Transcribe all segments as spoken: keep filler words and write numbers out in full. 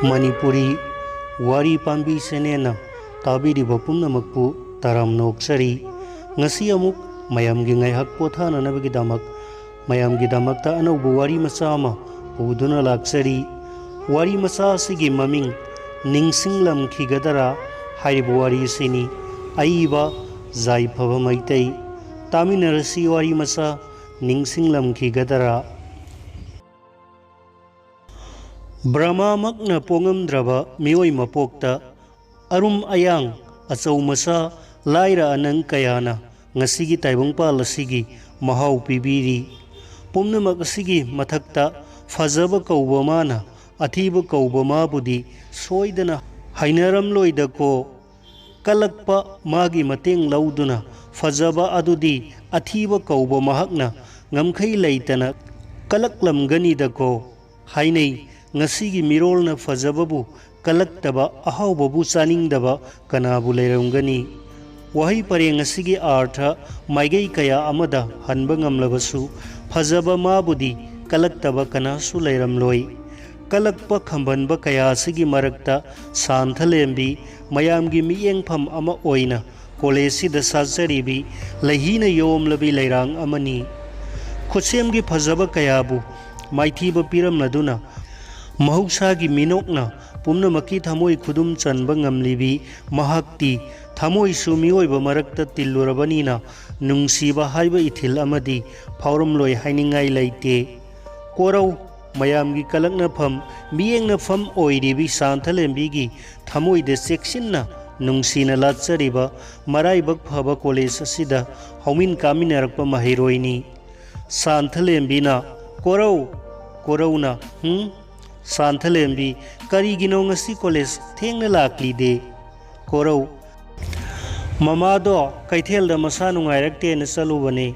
ꯃꯅꯤꯄꯨꯔꯤ ꯋꯥꯔꯤ ꯄꯥꯝꯕꯤ ꯆꯦꯅꯦꯜꯅ ꯇꯥꯕꯤꯔꯤꯕ ꯄꯨꯝꯅꯃꯛꯄꯨ ꯇꯔꯥꯝꯅ ꯑꯣꯛꯆꯔꯤ꯫ ꯉꯁꯤ ꯑꯃꯨꯛ ꯃꯌꯥꯝꯒꯤ ꯉꯥꯏꯍꯥꯛ ꯄꯣꯊꯥꯅꯅꯕꯒꯤꯗꯃꯛ, ꯃꯌꯥꯝꯒꯤꯗꯃꯛꯇ ꯑꯅꯧꯕ ꯋꯥꯔꯤ ꯃꯆꯥ ꯑꯃ ꯄꯨꯗꯨꯅ ꯂꯥꯛꯆꯔꯤ꯫ ꯋꯥꯔꯤ ꯃꯆꯥ ꯑꯁꯤꯒꯤ ꯃꯃꯤꯡ ꯅꯤꯡꯁꯤꯡꯂꯝꯈꯤꯒꯗꯔꯥ ꯍꯥꯏꯔꯤꯕ ꯋꯥꯔꯤ ꯑꯁꯤꯅꯤ꯫ ꯑꯏꯕ ꯌꯥꯏꯐꯕ ꯃꯩꯇꯩ꯫ ꯇꯥꯃꯤꯟꯅꯔꯁꯤ ꯋꯥꯔꯤ ꯃꯆꯥ ꯅꯤꯡꯁꯤꯡꯂꯝꯈꯤꯒꯗꯔꯥ꯫ ꯕ꯭ꯔꯍꯃꯃꯛꯅ ꯄꯣꯛꯉꯝꯗ꯭ꯔꯕ ꯃꯤꯑꯣꯏ ꯃꯄꯣꯛꯇ ꯑꯔꯨꯝ ꯑꯌꯥꯡ, ꯑꯆꯧ ꯃꯆꯥ, ꯂꯥꯏꯔ ꯑꯅꯪ ꯀꯌꯥꯅ ꯉꯁꯤꯒꯤ ꯇꯥꯏꯕꯪꯄꯥꯜ ꯑꯁꯤꯒꯤ ꯃꯍꯥꯎ ꯄꯤꯕꯤꯔꯤ꯫ ꯄꯨꯝꯅꯃꯛ ꯑꯁꯤꯒꯤ ꯃꯊꯛꯇ ꯐꯖꯕ ꯀꯧꯕ ꯃꯥꯅ ꯑꯊꯤꯕ ꯀꯧꯕ ꯃꯥꯕꯨꯗꯤ ꯁꯣꯏꯗꯅ ꯍꯩꯅꯔꯝꯂꯣꯏꯗꯀꯣ꯫ ꯀꯜꯂꯛꯄ ꯃꯥꯒꯤ ꯃꯇꯦꯡ ꯂꯧꯗꯨꯅ ꯐꯖꯕ ꯑꯗꯨꯗꯤ ꯑꯊꯤꯕ ꯀꯧꯕ ꯃꯍꯥꯛꯅ ꯉꯝꯈꯩ ꯂꯩꯇꯅ ꯀꯜꯂꯛꯂꯝꯒꯅꯤꯗꯀꯣ꯫ ꯍꯥꯏꯅꯩ, ꯉꯁꯤꯒꯤ ꯃꯤꯔꯣꯜꯅ ꯐꯖꯕꯕꯨ ꯀꯜꯂꯛꯇꯕ, ꯑꯍꯥꯎꯕꯕꯨ ꯆꯥꯅꯤꯡꯗꯕ ꯀꯅꯥꯕꯨ ꯂꯩꯔꯝꯒꯅꯤ? ꯋꯥꯍꯩ ꯄꯔꯦꯡ ꯑꯁꯤꯒꯤ ꯑꯥꯔꯊ ꯃꯥꯏꯀꯩ ꯀꯌꯥ ꯑꯃꯗ ꯍꯟꯕ ꯉꯝꯂꯕꯁꯨ, ꯐꯖꯕ ꯃꯥꯕꯨꯗꯤ ꯀꯜꯂꯛꯇꯕ ꯀꯅꯥꯁꯨ ꯂꯩꯔꯝꯂꯣꯏ꯫ ꯀꯜꯂꯛꯄ ꯈꯝꯕꯟꯕ ꯀꯌꯥ ꯑꯁꯤꯒꯤ ꯃꯔꯛꯇ ꯁꯥꯟꯊꯂꯦꯝꯕꯤ ꯃꯌꯥꯝꯒꯤ ꯃꯤꯠꯌꯦꯡꯐꯝ ꯑꯃ ꯑꯣꯏꯅ ꯀꯣꯂꯦꯖꯁꯤꯗ ꯁꯥꯠꯆꯔꯤꯕꯤ ꯂꯩꯍꯤꯅ ꯌꯣꯝꯂꯕꯤ ꯂꯩꯔꯥꯡ ꯑꯃꯅꯤ꯫ ꯈꯨꯠꯁꯦꯝꯒꯤ ꯐꯖꯕ ꯀꯌꯥꯕꯨ ꯃꯥꯏꯊꯤꯕ ꯄꯤꯔꯝꯂꯗꯨꯅ ꯃꯍꯧꯁꯥꯒꯤ ꯃꯤꯅꯣꯛꯅ ꯄꯨꯝꯅꯃꯛꯀꯤ ꯊꯃꯣꯏ ꯈꯨꯗꯨꯝ ꯆꯟꯕ ꯉꯝꯂꯤꯕꯤ ꯃꯍꯥꯛꯇꯤ ꯊꯃꯣꯏꯁꯨ ꯃꯤꯑꯣꯏꯕ ꯃꯔꯛꯇ ꯇꯤꯜꯂꯨꯔꯕꯅꯤꯅ ꯅꯨꯡꯁꯤꯕ ꯍꯥꯏꯕ ꯏꯊꯤꯜ ꯑꯃꯗꯤ ꯐꯥꯎꯔꯝꯂꯣꯏ ꯍꯥꯏꯅꯤꯡꯉꯥꯏ ꯂꯩꯇꯦ꯫ ꯀꯣꯔꯧ, ꯃꯌꯥꯝꯒꯤ ꯀꯂꯛꯅꯐꯝ, ꯃꯤꯠꯌꯦꯡꯅꯐꯝ ꯑꯣꯏꯔꯤꯕꯤ ꯁꯥꯟꯊꯂꯦꯝꯕꯤꯒꯤ ꯊꯃꯣꯏꯗ ꯆꯦꯛꯁꯤꯟꯅ ꯅꯨꯡꯁꯤꯅ ꯂꯥꯠꯆꯔꯤꯕ ꯃꯔꯥꯏꯕꯛ ꯐꯕ ꯀꯣꯂꯦꯖ ꯑꯁꯤꯗ ꯍꯧꯃꯤꯟ ꯀꯥꯃꯤꯟꯅꯔꯛꯄ ꯃꯍꯩꯔꯣꯏꯅꯤ꯫ ꯁꯥꯟꯊꯂꯦꯝꯕꯤꯅ, "ꯀꯣꯔꯧ!" ꯀꯣꯔꯧꯅ, "ꯍꯨꯝ?" ꯁꯥꯟꯊꯂꯦꯝꯕꯤ, "ꯀꯔꯤꯒꯤꯅꯣ ꯉꯁꯤ ꯀꯣꯂꯦꯖ ꯊꯦꯡꯅ ꯂꯥꯛꯂꯤꯗꯤ?" ꯀꯣꯔꯧ, "ꯃꯃꯥꯗꯣ ꯀꯩꯊꯦꯜꯗ ꯃꯁꯥ ꯅꯨꯡꯉꯥꯏꯔꯛꯇꯦꯅ ꯆꯠꯂꯨꯕꯅꯤ꯫"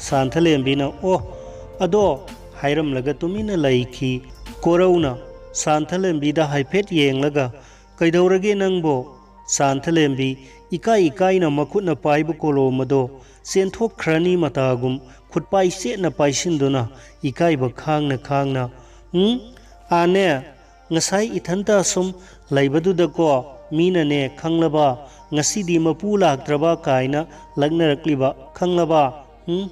ꯁꯥꯟꯊꯂꯦꯝꯕꯤꯅ, "ꯑꯣ, ꯑꯗꯣ" ꯍꯥꯏꯔꯝꯂꯒ ꯇꯨꯃꯤꯟꯅ ꯂꯩꯈꯤ꯫ ꯀꯣꯔꯧꯅ ꯁꯥꯟꯊꯂꯦꯝꯕꯤꯗ ꯍꯥꯏꯐꯦꯠ ꯌꯦꯡꯂꯒ, "ꯀꯩꯗꯧꯔꯒꯦ ꯅꯪꯕꯣ?" ꯁꯥꯟꯊꯂꯦꯝꯕꯤ ꯏꯀꯥꯏ ꯏꯀꯥꯏꯅ ꯃꯈꯨꯠꯅ ꯄꯥꯏꯕ ꯀꯣꯂꯣꯝ ꯑꯗꯣ ꯆꯦꯟꯊꯣꯛꯈ꯭ꯔꯅꯤ ꯃꯇꯥꯒꯨꯝ ꯈꯨꯠꯄꯥꯏ ꯆꯦꯠꯅ ꯄꯥꯏꯁꯤꯟꯗꯨꯅ ꯏꯀꯥꯏꯕ ꯈꯥꯡꯅ ꯈꯥꯡꯅ, "ꯎꯝ? ꯑꯥꯅꯦ, ꯉꯁꯥꯏ ꯏꯊꯟꯇ ꯁꯨꯝ ꯂꯩꯕꯗꯨꯗꯀꯣ, ꯃꯤꯅꯅꯦ, ꯈꯪꯂꯕ, ꯉꯁꯤꯗꯤ ꯃꯄꯨ ꯂꯥꯛꯇ꯭ꯔꯕ ꯀꯥꯏꯅ ꯂꯛꯅꯔꯛꯂꯤꯕ, ꯈꯪꯂꯕ? ꯎꯝ?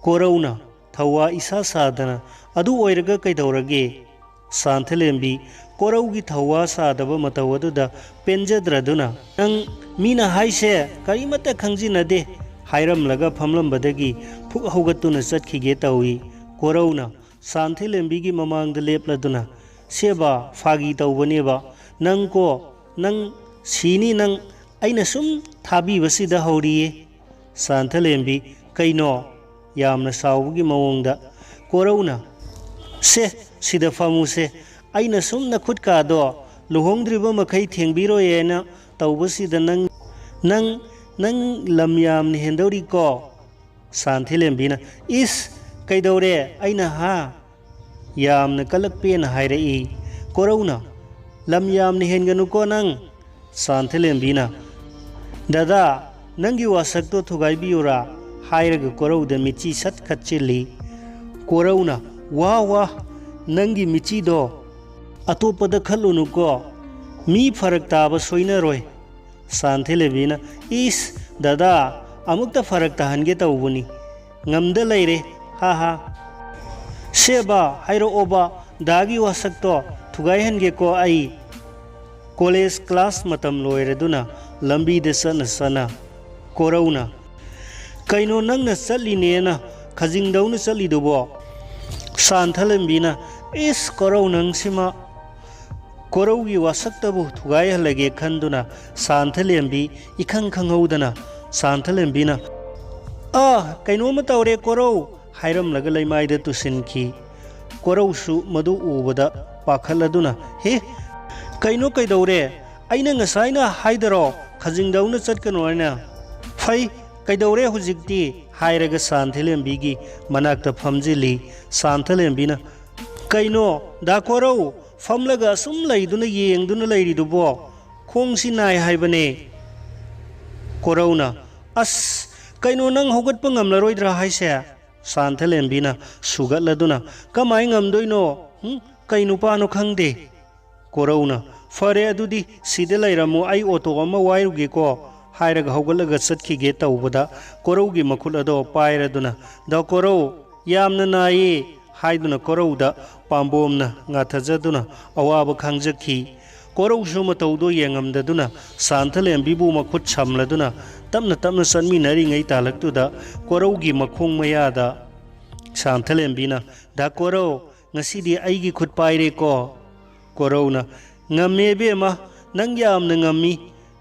ꯀꯣꯔꯧꯅ ꯊꯧꯋꯥ ꯏꯁꯥ ꯁꯥꯗꯅ, "ꯑꯗꯨ ꯑꯣꯏꯔꯒ ꯀꯩꯗꯧꯔꯒꯦ?" ꯁꯥꯟꯊꯂꯦꯝꯕꯤ ꯀꯣꯔꯧꯒꯤ ꯊꯧꯋꯥ ꯁꯥꯗꯕ ꯃꯇꯧ ꯑꯗꯨꯗ ꯄꯦꯟꯖꯗ꯭ꯔꯗꯨꯅ, "ꯅꯪ, ꯃꯤꯅ ꯍꯥꯏꯁꯦ ꯀꯔꯤꯃꯠꯇ ꯈꯪꯖꯤꯟꯅꯗꯦ" ꯍꯥꯏꯔꯝꯂꯒ ꯐꯝꯂꯝꯕꯗꯒꯤ ꯐꯨꯛ ꯍꯧꯒꯠꯇꯨꯅ ꯆꯠꯈꯤꯒꯦ ꯇꯧꯏ꯫ ꯀꯣꯔꯧꯅ ꯁꯥꯟꯊꯂꯦꯝꯕꯤꯒꯤ ꯃꯃꯥꯡꯗ ꯂꯦꯞꯂꯗꯨꯅ, "ꯁꯦꯕꯥ, ꯐꯥꯒꯤ ꯇꯧꯕꯅꯦꯕ꯫ ꯅꯪ ꯀꯣ, ꯅꯪ ꯁꯤꯅꯤ ꯅꯪ꯫ ꯑꯩꯅ ꯁꯨꯝ ꯊꯥꯕꯤꯕꯁꯤꯗ ꯍꯧꯔꯤꯌꯦ"꯫ ꯁꯥꯟꯊꯂꯦꯝꯕꯤ, "ꯀꯩꯅꯣ?" ꯌꯥꯝꯅ ꯁꯥꯎꯕꯒꯤ ꯃꯑꯣꯡꯗ꯫ ꯀꯣꯔꯧꯅ, "ꯁꯦ, ꯁꯤꯗ ꯐꯝꯃꯨꯁꯦ꯫ ꯑꯩꯅ ꯁꯨꯝ ꯅꯈꯨꯠꯀꯥꯗꯣ ꯂꯨꯍꯣꯡꯗ꯭ꯔꯤꯕ ꯃꯈꯩ ꯊꯦꯡꯕꯤꯔꯣꯏꯌꯦꯅ ꯇꯧꯕꯁꯤꯗ ꯅꯪ, ꯅꯪ, ꯅꯪ ꯂꯝ ꯌꯥꯝꯅ ꯍꯦꯟꯗꯧꯔꯤꯀꯣ"꯫ ꯁꯥꯟꯊꯤꯂꯦꯝꯕꯤꯅ, "ꯏꯁ, ꯀꯩꯗꯧꯔꯦ ꯑꯩꯅ, ꯍꯥ?" ꯌꯥꯝꯅ ꯀꯜꯂꯛꯄꯦꯅ ꯍꯥꯏꯔꯛꯏ꯫ ꯀꯣꯔꯧꯅ, "ꯂꯝ ꯌꯥꯝꯅ ꯍꯦꯟꯒꯅꯨꯀꯣ ꯅꯪ"꯫ ꯁꯥꯟꯊꯂꯦꯝꯕꯤꯅ, "ꯗꯗꯥ, ꯅꯪꯒꯤ ꯋꯥꯁꯛꯇꯣ ꯊꯨꯒꯥꯏꯕꯤꯌꯨꯔꯥ?" ꯍꯥꯏꯔꯒ ꯀꯣꯔꯧꯗ ꯃꯤꯠꯆꯤ ꯁꯠ ꯈꯠꯆꯤꯜꯂꯤ꯫ ꯀꯣꯔꯧꯅ, "ꯋꯥ, ꯋꯥ, ꯅꯪꯒꯤ ꯃꯤꯠꯆꯤꯗꯣ ꯑꯇꯣꯞꯄꯗ ꯈꯠꯂꯨꯅꯨꯀꯣ, ꯃꯤ ꯐꯔꯛ ꯇꯥꯕ ꯁꯣꯏꯅꯔꯣꯏ"꯫ ꯁꯥꯟꯊꯂꯦꯝꯕꯤꯅ, "ꯏꯁ, ꯗꯗꯥ, ꯑꯃꯨꯛꯇ ꯐꯔꯛ ꯇꯥꯍꯟꯒꯦ ꯇꯧꯕꯅꯤ꯫ ꯉꯝꯗ ꯂꯩꯔꯦ, ꯍꯥ ꯍꯥ"꯫ "ꯁꯦꯕꯥ, ꯍꯥꯏꯔꯛꯑꯣꯕ, ꯗꯥꯒꯤ ꯋꯥꯁꯛꯇꯣ ꯊꯨꯒꯥꯏꯍꯟꯒꯦꯀꯣ ꯑꯩ"꯫ ꯀꯣꯂꯦꯖ ꯀ꯭ꯂꯥꯁ ꯃꯇꯝ ꯂꯣꯏꯔꯗꯨꯅ ꯂꯝꯕꯤꯗ ꯆꯠꯅ ꯆꯠꯅ ꯀꯣꯔꯧꯅ, "ꯀꯩꯅꯣ ꯅꯪꯅ ꯆꯠꯂꯤꯅꯦꯅ ꯈꯖꯤꯡꯗꯧꯅ ꯆꯠꯂꯤꯗꯨꯕꯣ?" ꯁꯥꯟꯊꯂꯦꯝꯕꯤꯅ, "ꯏꯁ, ꯀꯣꯔꯧ ꯅꯪꯁꯤꯃ"꯫ ꯀꯣꯔꯧꯒꯤ ꯋꯥꯁꯛꯇꯕꯨ ꯊꯨꯒꯥꯏꯍꯜꯂꯒꯦ ꯈꯟꯗꯨꯅ ꯁꯥꯟꯊꯂꯦꯝꯕꯤ ꯏꯈꯪ ꯈꯪꯍꯧꯗꯅ ꯁꯥꯟꯊꯂꯦꯝꯕꯤꯅ, "ꯑꯥ, ꯀꯩꯅꯣꯝꯃ ꯇꯧꯔꯦ ꯀꯣꯔꯧ" ꯍꯥꯏꯔꯝꯂꯒ ꯂꯩꯃꯥꯏꯗ ꯇꯨꯁꯤꯟꯈꯤ꯫ ꯀꯣꯔꯧꯁꯨ ꯃꯗꯨ ꯎꯕꯗ ꯄꯥꯈꯠꯂꯗꯨꯅ, "ꯍꯦ, ꯀꯩꯅꯣ, ꯀꯩꯗꯧꯔꯦ? ꯑꯩꯅ ꯉꯁꯥꯏꯅ ꯍꯥꯏꯗꯔꯣ ꯈꯖꯤꯡꯗꯧꯅ ꯆꯠꯀꯅꯣ ꯍꯥꯏꯅ? ꯐꯩ, ꯀꯩꯗꯧꯔꯦ ꯍꯧꯖꯤꯛꯇꯤ?" ꯍꯥꯏꯔꯒ ꯁꯥꯟꯊꯂꯦꯝꯕꯤꯒꯤ ꯃꯅꯥꯛꯇ ꯐꯝꯖꯤꯜꯂꯤ꯫ ꯁꯥꯟꯊꯂꯦꯝꯕꯤꯅ, "ꯀꯩꯅꯣ, ꯗꯥ ꯀꯣꯔꯧ, ꯐꯝꯂꯒ ꯑꯁꯨꯝ ꯂꯩꯗꯨꯅ ꯌꯦꯡꯗꯨꯅ ꯂꯩꯔꯤꯗꯨꯕꯣ? ꯈꯣꯡꯁꯤ ꯅꯥꯏ ꯍꯥꯏꯕꯅꯦ"꯫ ꯀꯣꯔꯧꯅ, "ꯑꯁ, ꯀꯩꯅꯣ, ꯅꯪ ꯍꯧꯒꯠꯄ ꯉꯝꯂꯔꯣꯏꯗ꯭ꯔꯥ ꯍꯥꯏꯁꯦ?" ꯁꯥꯟꯊꯂꯦꯝꯕꯤꯅ ꯁꯨꯒꯠꯂꯗꯨꯅ, "ꯀꯃꯥꯏ ꯉꯝꯗꯣꯏꯅꯣ? ꯍꯨꯝ? "ꯀꯩ ꯅꯨꯄꯥꯅꯣ ꯈꯪꯗꯦ꯫" ꯀꯣꯔꯧꯅ, "ꯐꯔꯦ ꯑꯗꯨꯗꯤ ꯁꯤꯗ ꯂꯩꯔꯝꯃꯨ, ꯑꯩ ꯑꯣꯇꯣ ꯑꯃ ꯋꯥꯏꯔꯨꯒꯦꯀꯣ" ꯍꯥꯏꯔꯒ ꯍꯧꯒꯠꯂꯒ ꯆꯠꯈꯤꯒꯦ ꯇꯧꯕꯗ, ꯀꯣꯔꯧꯒꯤ ꯃꯈꯨꯠ ꯑꯗꯣ ꯄꯥꯏꯔꯗꯨꯅ, "ꯗꯥ ꯀꯣꯔꯧ, ꯌꯥꯝꯅ ꯅꯥꯏꯌꯦ" ꯍꯥꯏꯗꯨꯅ ꯀꯣꯔꯧꯗ ꯄꯥꯝꯕꯣꯝꯅ ꯉꯥꯊꯖꯗꯨꯅ ꯑꯋꯥꯕ ꯈꯥꯡꯖꯈꯤ꯫ ꯀꯣꯔꯧꯁꯨ ꯃꯇꯧꯗꯣ ꯌꯦꯡꯉꯝꯗꯗꯨꯅ ꯁꯥꯟꯊꯂꯦꯝꯕꯤꯕꯨ ꯃꯈꯨꯠ ꯁꯝꯂꯗꯨꯅ ꯇꯞꯅ ꯇꯞꯅ ꯆꯠꯃꯤꯟꯅꯔꯤꯉꯩ ꯇꯥꯂꯛꯇꯨꯗ ꯀꯣꯔꯧꯒꯤ ꯃꯈꯣꯡ ꯃꯌꯥꯗ ꯁꯥꯟꯊꯂꯦꯝꯕꯤꯅ, "ꯗꯥ ꯀꯣꯔꯧ, ꯉꯁꯤꯗꯤ ꯑꯩꯒꯤ ꯈꯨꯠ ꯄꯥꯏꯔꯦꯀꯣ?" ꯀꯣꯔꯧꯅ, "ꯉꯝꯃꯦ ꯏꯕꯦꯝꯃ, ꯅꯪ ꯌꯥꯝꯅ ꯉꯝꯃꯤ꯫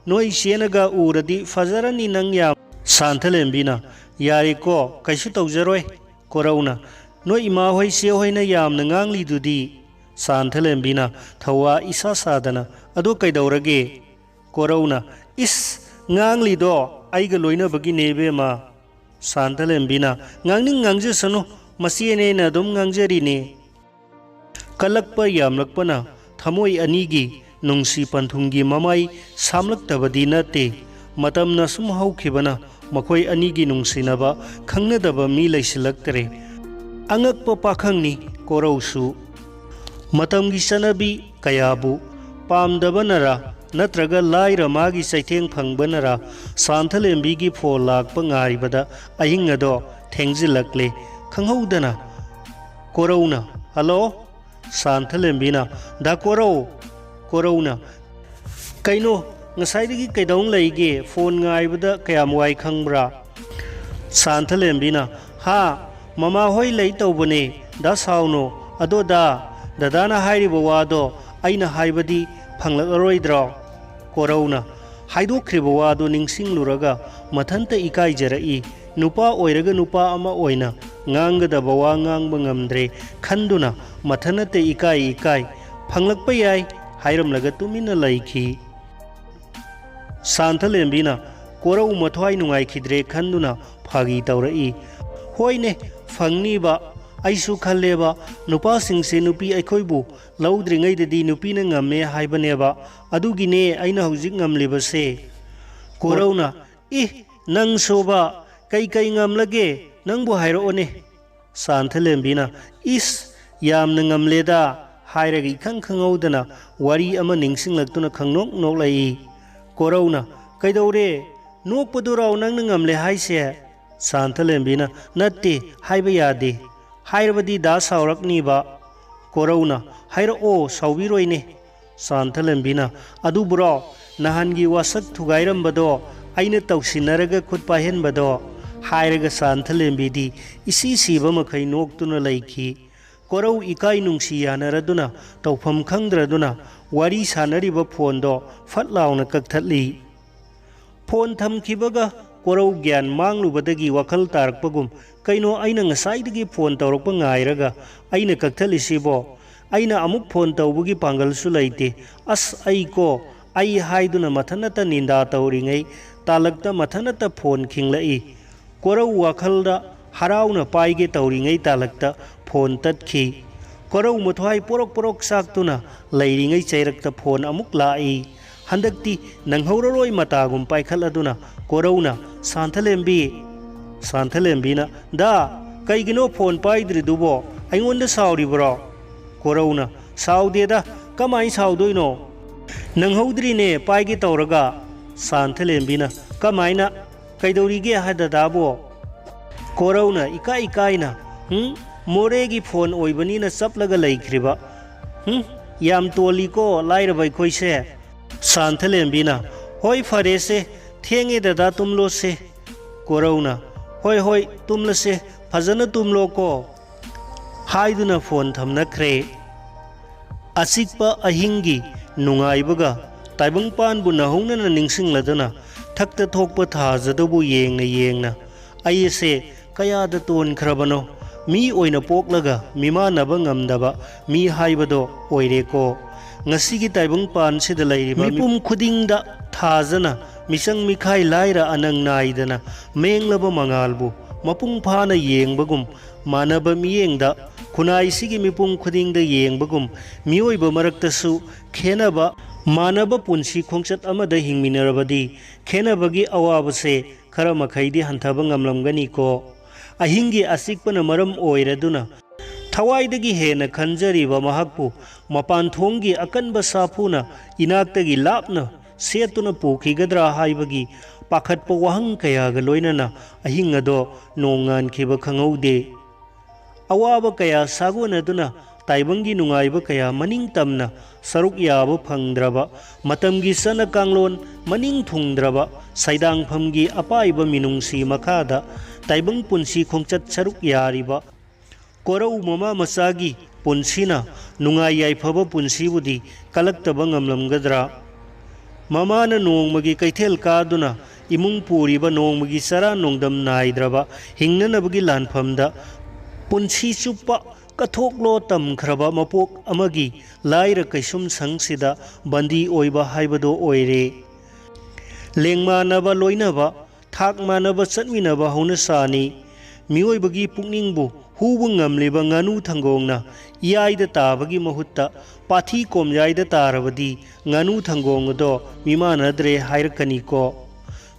ꯅꯣꯏ ꯏꯆꯦꯅꯒ ꯎꯔꯗꯤ ꯐꯖꯔꯅꯤ ꯅꯪ ꯌꯥꯝ꯫" ꯁꯥꯟꯊꯂꯦꯝꯕꯤꯅ, "ꯌꯥꯔꯦꯀꯣ, ꯀꯩꯁꯨ ꯇꯧꯖꯔꯣꯏ꯫" ꯀꯣꯔꯧꯅ, "ꯅꯣꯏ ꯏꯃꯥ ꯍꯣꯏ ꯆꯦ ꯍꯣꯏꯅ ꯌꯥꯝꯅ ꯉꯥꯡꯂꯤꯗꯨꯗꯤ?" ꯁꯥꯟꯊꯂꯦꯝꯕꯤꯅ ꯊꯧꯋꯥ ꯏꯁꯥ ꯁꯥꯗꯅ, "ꯑꯗꯣ ꯀꯩꯗꯧꯔꯒꯦ?" ꯀꯣꯔꯧꯅ, "ꯏꯁ, ꯉꯥꯡꯂꯤꯗꯣ ꯑꯩꯒ ꯂꯣꯏꯅꯕꯒꯤꯅꯦ ꯏꯕꯦꯝꯃ꯫" ꯁꯥꯟꯊꯂꯦꯝꯕꯤꯅ, "ꯉꯥꯡꯅꯤꯡ ꯉꯥꯡꯖꯁꯅꯨ, ꯃꯆꯦꯅꯦꯅ ꯑꯗꯨꯝ ꯉꯥꯡꯖꯔꯤꯅꯦ꯫" ꯀꯜꯂꯛꯄ ꯌꯥꯝꯂꯛꯄꯅ ꯊꯃꯣꯏ ꯑꯅꯤꯒꯤ ꯅꯨꯡꯁꯤ ꯄꯟꯊꯨꯡꯒꯤ ꯃꯃꯥꯏ ꯁꯥꯝꯂꯛꯇꯕꯗꯤ ꯅꯠꯇꯦ꯫ ꯃꯇꯝꯅ ꯁꯨꯝ ꯍꯧꯈꯤꯕꯅ ꯃꯈꯣꯏ ꯑꯅꯤꯒꯤ ꯅꯨꯡꯁꯤꯅꯕ ꯈꯪꯅꯗꯕ ꯃꯤ ꯂꯩꯁꯤꯜꯂꯛꯇ꯭ꯔꯦ꯫ ꯑꯉꯛꯄ ꯄꯥꯈꯪꯅꯤ ꯀꯣꯔꯧꯁꯨ꯫ ꯃꯇꯝꯒꯤ ꯆꯠꯅꯕꯤ ꯀꯌꯥꯕꯨ ꯄꯥꯝꯗꯕꯅꯔ ꯅꯠꯇ꯭ꯔꯒ ꯂꯥꯏꯔ ꯃꯥꯒꯤ ꯆꯩꯊꯦꯡ ꯐꯪꯕꯅꯔ ꯁꯥꯟꯊꯂꯦꯝꯕꯤꯒꯤ ꯐꯣꯟ ꯂꯥꯛꯄ ꯉꯥꯏꯕꯗ ꯑꯍꯤꯡ ꯑꯗꯣ ꯊꯦꯡꯖꯤꯜꯂꯛꯂꯦ꯫ ꯈꯪꯍꯧꯗꯅ ꯀꯣꯔꯧꯅ, "ꯍꯜꯂꯣ?" ꯁꯥꯟꯊꯂꯦꯝꯕꯤꯅ, "ꯗꯥ ꯀꯣꯔꯧ!" ꯀꯣꯔꯧꯅ, "ꯀꯩꯅꯣ, ꯉꯁꯥꯏꯗꯒꯤ ꯀꯩꯗꯧ ꯂꯩꯒꯦ? ꯐꯣꯟ ꯉꯥꯏꯕꯗ ꯀꯌꯥꯝ ꯋꯥꯏ ꯈꯪꯕ꯭ꯔꯥ?" ꯁꯥꯟꯊꯂꯦꯝꯕꯤꯅ, "ꯍꯥ, ꯃꯃꯥ ꯍꯣꯏ ꯂꯩ ꯇꯧꯕꯅꯦ, ꯗꯥ ꯁꯥꯎꯅꯣ꯫ ꯑꯗꯣ ꯗꯥ, ꯗꯗꯥꯅ ꯍꯥꯏꯔꯤꯕ ꯋꯥꯗꯣ ꯑꯩꯅ ꯍꯥꯏꯕꯗꯤ ꯐꯪꯂꯛꯂꯔꯣꯏꯗ꯭ꯔꯣ?" ꯀꯣꯔꯧꯅ ꯍꯥꯏꯗꯣꯛꯈ꯭ꯔꯤꯕ ꯋꯥꯗꯨ ꯅꯤꯡꯁꯤꯡꯂꯨꯔꯒ ꯃꯊꯟꯇ ꯏꯀꯥꯏꯖꯔꯛꯏ꯫ ꯅꯨꯄꯥ ꯑꯣꯏꯔꯒ ꯅꯨꯄꯥ ꯑꯃ ꯑꯣꯏꯅ ꯉꯥꯡꯒꯗꯕ ꯋꯥ ꯉꯥꯡꯕ ꯉꯝꯗ꯭ꯔꯦ ꯈꯟꯗꯨꯅ ꯃꯊꯟꯇ ꯏꯀꯥꯏ ꯏꯀꯥꯏ, "ꯐꯪꯂꯛꯄ ꯌꯥꯏ" ꯍꯥꯏꯔꯝꯂꯒ ꯇꯨꯃꯤꯟꯅ ꯂꯩꯈꯤ꯫ ꯁꯥꯟꯊꯂꯦꯝꯕꯤꯅ ꯀꯣꯔꯧ ꯃꯊ꯭ꯋꯥꯏ ꯅꯨꯡꯉꯥꯏꯈꯤꯗ꯭ꯔꯦ ꯈꯟꯗꯨꯅ ꯐꯥꯒꯤ ꯇꯧꯔꯛꯏ꯫ "ꯍꯣꯏꯅꯦ, ꯐꯪꯅꯤꯕ꯫ ꯑꯩꯁꯨ ꯈꯜꯂꯦꯕ, ꯅꯨꯄꯥꯁꯤꯡꯁꯦ ꯅꯨꯄꯤ ꯑꯩꯈꯣꯏꯕꯨ ꯂꯧꯗ꯭ꯔꯤꯉꯩꯗꯗꯤ ꯅꯨꯄꯤꯅ ꯉꯝꯃꯦ ꯍꯥꯏꯕꯅꯦꯕ꯫ ꯑꯗꯨꯒꯤꯅꯦ ꯑꯩꯅ ꯍꯧꯖꯤꯛ ꯉꯝꯂꯤꯕꯁꯦ꯫" ꯀꯣꯔꯧꯅ, "ꯏ, ꯅꯪꯁꯨꯕ, ꯀꯩ ꯀꯩ ꯉꯝꯂꯒꯦ? ꯅꯪꯕꯨ ꯍꯥꯏꯔꯛꯑꯣꯅꯦ꯫" ꯁꯥꯟꯊꯂꯦꯝꯕꯤꯅ, "ꯏꯁ, ꯌꯥꯝꯅ ꯉꯝꯂꯦꯗ" ꯍꯥꯏꯔꯒ ꯏꯈꯪ ꯈꯪꯍꯧꯗꯅ ꯋꯥꯔꯤ ꯑꯃ ꯅꯤꯡꯁꯤꯡꯂꯛꯇꯨꯅ ꯈꯪꯅꯣꯛ ꯅꯣꯛꯂꯛꯏ꯫ ꯀꯣꯔꯧꯅ, "ꯀꯩꯗꯧꯔꯦ? ꯅꯣꯛꯄꯗꯨꯔꯣ ꯅꯪꯅ ꯉꯝꯂꯦ ꯍꯥꯏꯁꯦ?" ꯁꯥꯟꯊꯂꯦꯝꯕꯤꯅ, "ꯅꯠꯇꯦ, ꯍꯥꯏꯕ ꯌꯥꯗꯦ꯫ ꯍꯥꯏꯔꯕꯗꯤ ꯗꯥ ꯁꯥꯎꯔꯛꯅꯤꯕ꯫" ꯀꯣꯔꯧꯅ, "ꯍꯥꯏꯔꯛꯑꯣ, ꯁꯥꯎꯕꯤꯔꯣꯏꯅꯦ꯫" ꯁꯥꯟꯊꯂꯦꯝꯕꯤꯅ, "ꯑꯗꯨꯕꯨꯔꯣ, ꯅꯍꯥꯟꯒꯤ ꯋꯥꯁꯛ ꯊꯨꯒꯥꯏꯔꯝꯕꯗꯣ, ꯑꯩꯅ ꯇꯧꯁꯤꯟꯅꯔꯒ ꯈꯨꯠ ꯄꯥꯏꯍꯟꯕꯗꯣ?" ꯍꯥꯏꯔꯒ ꯁꯥꯟꯊꯂꯦꯝꯕꯤꯗꯤ ꯏꯁꯤ ꯁꯤꯕ ꯃꯈꯩ ꯅꯣꯛꯇꯨꯅ ꯂꯩꯈꯤ꯫ ꯀꯣꯔꯧ ꯏꯀꯥꯏ ꯅꯨꯡꯁꯤ ꯌꯥꯅꯔꯗꯨꯅ ꯇꯧꯐꯝ ꯈꯪꯗ꯭ꯔꯗꯨꯅ ꯋꯥꯔꯤ ꯁꯥꯟꯅꯔꯤꯕ ꯐꯣꯟꯗꯣ ꯐꯠ ꯂꯥꯎꯅ ꯀꯛꯊꯠꯂꯤ꯫ ꯐꯣꯟ ꯊꯝꯈꯤꯕꯒ ꯀꯣꯔꯧ ꯒ꯭ꯌꯥꯟ ꯃꯥꯡꯂꯨꯕꯗꯒꯤ ꯋꯥꯈꯜ ꯇꯥꯔꯛꯄꯒꯨꯝ, "ꯀꯩꯅꯣ, ꯑꯩꯅ ꯉꯁꯥꯏꯗꯒꯤ ꯐꯣꯟ ꯇꯧꯔꯛꯄ ꯉꯥꯏꯔꯒ ꯑꯩꯅ ꯀꯛꯊꯠꯂꯤꯁꯤꯕꯣ? ꯑꯩꯅ ꯑꯃꯨꯛ ꯐꯣꯟ ꯇꯧꯕꯒꯤ ꯄꯥꯡꯒꯜꯁꯨ ꯂꯩꯇꯦ꯫ ꯑꯁ, ꯑꯩ ꯀꯣ, ꯑꯩ" ꯍꯥꯏꯗꯨꯅ ꯃꯊꯟꯅꯇ ꯅꯤꯟꯗꯥ ꯇꯧꯔꯤꯉꯩ ꯇꯥꯂꯛꯇ ꯃꯊꯟꯅꯇ ꯐꯣꯟ ꯈꯤꯡꯂꯛꯏ꯫ ꯀꯣꯔꯧ ꯋꯥꯈꯜꯗ ꯍꯔꯥꯎꯅ ꯄꯥꯏꯒꯦ ꯇꯧꯔꯤꯉꯩ ꯇꯥꯂꯛꯇ ꯐꯣꯟ ꯇꯠꯈꯤ꯫ ꯀꯣꯔꯧ ꯃꯊ꯭ꯋꯥꯏ ꯄꯣꯔꯣꯛ ꯄꯣꯔꯣꯛ ꯆꯥꯛꯇꯨꯅ ꯂꯩꯔꯤꯉꯩ ꯆꯩꯔꯛꯇ ꯐꯣꯟ ꯑꯃꯨꯛ ꯂꯥꯛꯏ꯫ ꯍꯟꯗꯛꯇꯤ ꯅꯪꯍꯧꯔꯔꯣꯏ ꯃꯇꯥꯒꯨꯝ ꯄꯥꯏꯈꯠꯂꯗꯨꯅ ꯀꯣꯔꯧꯅ, "ꯁꯥꯟꯊꯂꯦꯝꯕꯤ!" ꯁꯥꯟꯊꯂꯦꯝꯕꯤꯅ, "ꯗꯥ, ꯀꯩꯒꯤꯅꯣ ꯐꯣꯟ ꯄꯥꯏꯗ꯭ꯔꯤꯗꯨꯕꯣ? ꯑꯩꯉꯣꯟꯗ ꯁꯥꯎꯔꯤꯕ꯭ꯔꯣ?" ꯀꯣꯔꯧꯅ, "ꯁꯥꯎꯗꯦꯗ, ꯀꯃꯥꯏ ꯁꯥꯎꯗꯣꯏꯅꯣ? ꯅꯪꯍꯧꯗ꯭ꯔꯤꯅꯦ ꯄꯥꯏꯒꯦ ꯇꯧꯔꯒ꯫" ꯁꯥꯟꯊꯂꯦꯝꯕꯤꯅ, "ꯀꯃꯥꯏꯅ? ꯀꯩꯗꯧꯔꯤꯒꯦ ꯍꯥꯏ ꯗꯗꯥꯕꯣ?" ꯀꯣꯔꯧꯅ ꯏꯀꯥꯏ ꯏꯀꯥꯏꯅ, "ꯍꯨꯝ, ꯃꯣꯔꯦꯒꯤ ꯐꯣꯟ ꯑꯣꯏꯕꯅꯤꯅ ꯆꯞꯂꯒ ꯂꯩꯈ꯭ꯔꯤꯕ꯫ ꯍꯨꯝ, ꯌꯥꯝ ꯇꯣꯜꯂꯤꯀꯣ ꯂꯥꯏꯔꯕ ꯑꯩꯈꯣꯏꯁꯦ꯫" ꯁꯥꯟꯊꯂꯦꯝꯕꯤꯅ, "ꯍꯣꯏ, ꯐꯔꯦꯁꯦ, ꯊꯦꯡꯉꯦ ꯗꯗꯥ, ꯇꯨꯝꯂꯣꯁꯦ꯫" ꯀꯣꯔꯧꯅ, "ꯍꯣꯏ, ꯍꯣꯏ, ꯇꯨꯝꯂꯁꯦ, ꯐꯖꯅ ꯇꯨꯝꯂꯣꯀꯣ" ꯍꯥꯏꯗꯨꯅ ꯐꯣꯟ ꯊꯝꯅꯈ꯭ꯔꯦ꯫ ꯑꯆꯤꯛꯄ ꯑꯍꯤꯡꯒꯤ ꯅꯨꯡꯉꯥꯏꯕꯒ ꯇꯥꯏꯕꯪꯄꯥꯟꯕꯨ ꯅꯧꯍꯧꯅꯅ ꯅꯤꯡꯁꯤꯡꯂꯗꯨꯅ ꯊꯛꯇ ꯊꯣꯛꯄ ꯊꯥꯖꯗꯕꯨ ꯌꯦꯡꯅ ꯌꯦꯡꯅ ꯑꯩ ꯑꯁꯦ ꯀꯌꯥꯗ ꯇꯣꯟꯈ꯭ꯔꯕꯅꯣ? ꯃꯤ ꯑꯣꯏꯅ ꯄꯣꯛꯂꯒ ꯃꯤꯃꯥꯟꯅꯕ ꯉꯝꯗꯕ ꯃꯤ ꯍꯥꯏꯕꯗꯣ ꯑꯣꯏꯔꯦꯀꯣ꯫ ꯉꯁꯤꯒꯤ ꯇꯥꯏꯕꯪꯄꯥꯟꯁꯤꯗ ꯂꯩꯔꯤꯕ ꯃꯤꯄꯨꯝ ꯈꯨꯗꯤꯡꯗ ꯊꯥꯖꯅ ꯃꯤꯆꯪ ꯃꯤꯈꯥꯏ ꯂꯥꯏꯔ ꯑꯅꯪ ꯅꯥꯏꯗꯅ ꯃꯦꯡꯂꯕ ꯃꯉꯥꯜꯕꯨ ꯃꯄꯨꯡ ꯐꯥꯅ ꯌꯦꯡꯕꯒꯨꯝ, ꯃꯥꯟꯅꯕ ꯃꯤꯠꯌꯦꯡꯗ ꯈꯨꯟꯅꯥꯏꯁꯤꯒꯤ ꯃꯤꯄꯨꯝ ꯈꯨꯗꯤꯡꯗ ꯌꯦꯡꯕꯒꯨꯝ, ꯃꯤꯑꯣꯏꯕ ꯃꯔꯛꯇꯁꯨ ꯈꯦꯟꯅꯕ, ꯃꯥꯟꯅꯕ ꯄꯨꯟꯁꯤ ꯈꯣꯡꯆꯠ ꯑꯃꯗ ꯍꯤꯡꯃꯤꯟꯅꯔꯕꯗꯤ ꯈꯦꯟꯅꯕꯒꯤ ꯑꯋꯥꯕꯁꯦ ꯈꯔ ꯃꯈꯩꯗꯤ ꯍꯟꯊꯕ ꯉꯝꯂꯝꯒꯅꯤꯀꯣ꯫ ꯑꯍꯤꯡꯒꯤ ꯑꯆꯤꯛꯄꯅ ꯃꯔꯝ ꯑꯣꯏꯔꯗꯨꯅ ꯊꯋꯥꯏꯗꯒꯤ ꯍꯦꯟꯅ ꯈꯟꯖꯔꯤꯕ ꯃꯍꯥꯛꯄꯨ ꯃꯄꯥꯟ ꯊꯣꯡꯒꯤ ꯑꯀꯟꯕ ꯁꯥꯐꯨꯅ ꯏꯅꯥꯛꯇꯒꯤ ꯂꯥꯞꯅ ꯁꯦꯠꯇꯨꯅ ꯄꯨꯈꯤꯒꯗ꯭ꯔꯥ ꯍꯥꯏꯕꯒꯤ ꯄꯥꯈꯠꯄ ꯋꯥꯍꯪ ꯀꯌꯥꯒ ꯂꯣꯏꯅꯅ ꯑꯍꯤꯡ ꯑꯗꯣ ꯅꯣꯡꯉꯥꯟꯈꯤꯕ ꯈꯪꯍꯧꯗꯦ꯫ ꯑꯋꯥꯕ ꯀꯌꯥ ꯁꯥꯒꯣꯟꯅꯗꯨꯅ ꯇꯥꯏꯕꯪꯒꯤ ꯅꯨꯡꯉꯥꯏꯕ ꯀꯌꯥ ꯃꯅꯤꯡ ꯇꯝꯅ ꯁꯔꯨꯛ ꯌꯥꯕ ꯐꯪꯗ꯭ꯔꯕ, ꯃꯇꯝꯒꯤ ꯆꯠꯅ ꯀꯥꯡꯂꯣꯟ ꯃꯅꯤꯡ ꯊꯨꯡꯗ꯭ꯔꯕ, ꯁꯩꯗꯥꯡꯐꯝꯒꯤ ꯑꯄꯥꯏꯕ ꯃꯤꯅꯨꯡꯁꯤ ꯃꯈꯥꯗ ꯇꯥꯏꯕꯪ ꯄꯨꯟꯁꯤ ꯈꯣꯡꯆꯠ ꯁꯔꯨꯛ ꯌꯥꯔꯤꯕ ꯀꯣꯔꯧ ꯃꯃꯥ ꯃꯆꯥꯒꯤ ꯄꯨꯟꯁꯤꯅ ꯅꯨꯡꯉꯥꯏ ꯌꯥꯏꯐꯕ ꯄꯨꯟꯁꯤꯕꯨꯗꯤ ꯀꯜꯂꯛꯇꯕ ꯉꯝꯂꯝꯒꯗ꯭ꯔꯥ? ꯃꯃꯥꯅ ꯅꯣꯡꯃꯒꯤ ꯀꯩꯊꯦꯜ ꯀꯥꯗꯨꯅ ꯏꯃꯨꯡ ꯄꯨꯔꯤꯕ ꯅꯣꯡꯃꯒꯤ ꯆꯔꯥ ꯅꯣꯡꯗꯝ ꯅꯥꯏꯗ꯭ꯔꯕ ꯍꯤꯡꯅꯅꯕꯒꯤ ꯂꯥꯟꯐꯝꯗ ꯄꯨꯟꯁꯤ ꯆꯨꯞꯄ ꯀꯠꯊꯣꯛꯂꯣ ꯇꯝꯈ꯭ꯔꯕ ꯃꯄꯣꯛ ꯑꯃꯒꯤ ꯂꯥꯏꯔ ꯀꯩꯁꯨꯝ ꯁꯪꯁꯤꯗ ꯕꯟꯗꯤ ꯑꯣꯏꯕ ꯍꯥꯏꯕꯗꯣ ꯑꯣꯏꯔꯦ꯫ ꯂꯦꯡꯃꯥꯟꯅꯕ ꯂꯣꯏꯅꯕ, ꯊꯥꯛ ꯃꯥꯟꯅꯕ ꯆꯠꯃꯤꯟꯅꯕ ꯍꯧꯅꯁꯥꯅꯤ꯫ ꯃꯤꯑꯣꯏꯕꯒꯤ ꯄꯨꯛꯅꯤꯡꯕꯨ ꯍꯨꯕ ꯉꯝꯂꯤꯕ ꯉꯥꯅꯨ ꯊꯪꯒꯣꯡꯅ ꯏꯌꯥꯏꯗ ꯇꯥꯕꯒꯤ ꯃꯍꯨꯠꯇ ꯄꯥꯊꯤ ꯀꯣꯝꯌꯥꯏꯗ ꯇꯥꯔꯕꯗꯤ ꯉꯥꯅꯨ ꯊꯪꯒꯣꯡ ꯑꯗꯣ ꯃꯤꯃꯥꯟꯅꯗ꯭ꯔꯦ ꯍꯥꯏꯔꯛꯀꯅꯤꯀꯣ꯫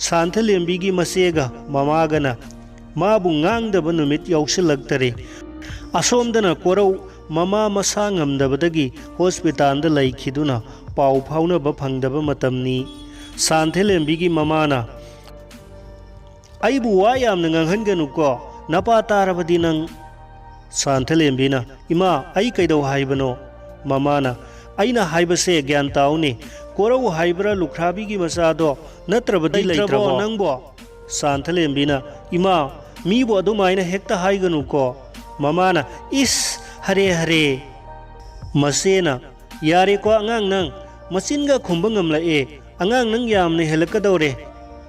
ꯁꯥꯟꯊꯂꯦꯝꯕꯤꯒꯤ ꯃꯆꯦꯒ ꯃꯃꯥꯒꯅ ꯃꯥꯕꯨ ꯉꯥꯡꯗꯕ ꯅꯨꯃꯤꯠ ꯌꯥꯎꯁꯤꯜꯂꯛꯇꯔꯦ꯫ ꯑꯁꯣꯝꯗꯅ ꯀꯣꯔꯧ ꯃꯃꯥ ꯃꯁꯥ ꯉꯝꯗꯕꯗꯒꯤ ꯍꯣꯁꯄꯤꯇꯥꯜꯗ ꯂꯩꯈꯤꯗꯨꯅ ꯄꯥꯎ ꯐꯥꯎꯅꯕ ꯐꯪꯗꯕ ꯃꯇꯝꯅꯤ꯫ ꯁꯥꯟꯊꯂꯦꯝꯕꯤꯒꯤ ꯃꯃꯥꯅ, "ꯑꯩꯕꯨ ꯋꯥ ꯌꯥꯝꯅ ꯉꯥꯡꯍꯟꯒꯅꯨꯀꯣ, ꯅꯄꯥ ꯇꯥꯔꯕꯗꯤ ꯅꯪ꯫" ꯁꯥꯟꯊꯂꯦꯝꯕꯤꯅ, "ꯏꯃꯥ, ꯑꯩ ꯀꯩꯗꯧ ꯍꯥꯏꯕꯅꯣ?" ꯃꯃꯥꯅ, "ꯑꯩꯅ ꯍꯥꯏꯕꯁꯦ ꯒ꯭ꯌꯥꯟ ꯇꯥꯎꯅꯦ, ꯀꯣꯔꯧ ꯍꯥꯏꯕ꯭ꯔꯥ ꯂꯨꯈ꯭ꯔꯥꯕꯤꯒꯤ ꯃꯆꯥꯗꯣ ꯅꯠꯇ꯭ꯔꯕꯗꯤ ꯂꯩꯇ꯭ꯔꯕꯣ ꯂꯩꯇ꯭ꯔꯕꯣ?" ꯅꯪꯕꯣ? ꯁꯥꯟꯊꯂꯦꯝꯕꯤꯅ, "ꯏꯃꯥ, ꯃꯤꯕꯨ ꯑꯗꯨꯃꯥꯏꯅ ꯍꯦꯛꯇ ꯍꯥꯏꯒꯅꯨꯀꯣ꯫" ꯃꯃꯥꯅ, "ꯏꯁ, ꯍꯔꯦ ꯍꯔꯦ!" ꯃꯆꯦꯅ, "ꯌꯥꯔꯦꯀꯣ ꯑꯉꯥꯡ ꯅꯪ, ꯃꯆꯤꯟꯒ ꯈꯨꯝꯕ ꯉꯝꯂꯛꯑꯦ꯫ ꯑꯉꯥꯡ ꯅꯪ ꯌꯥꯝꯅ ꯍꯦꯜꯂꯛꯀꯗꯧꯔꯦ꯫"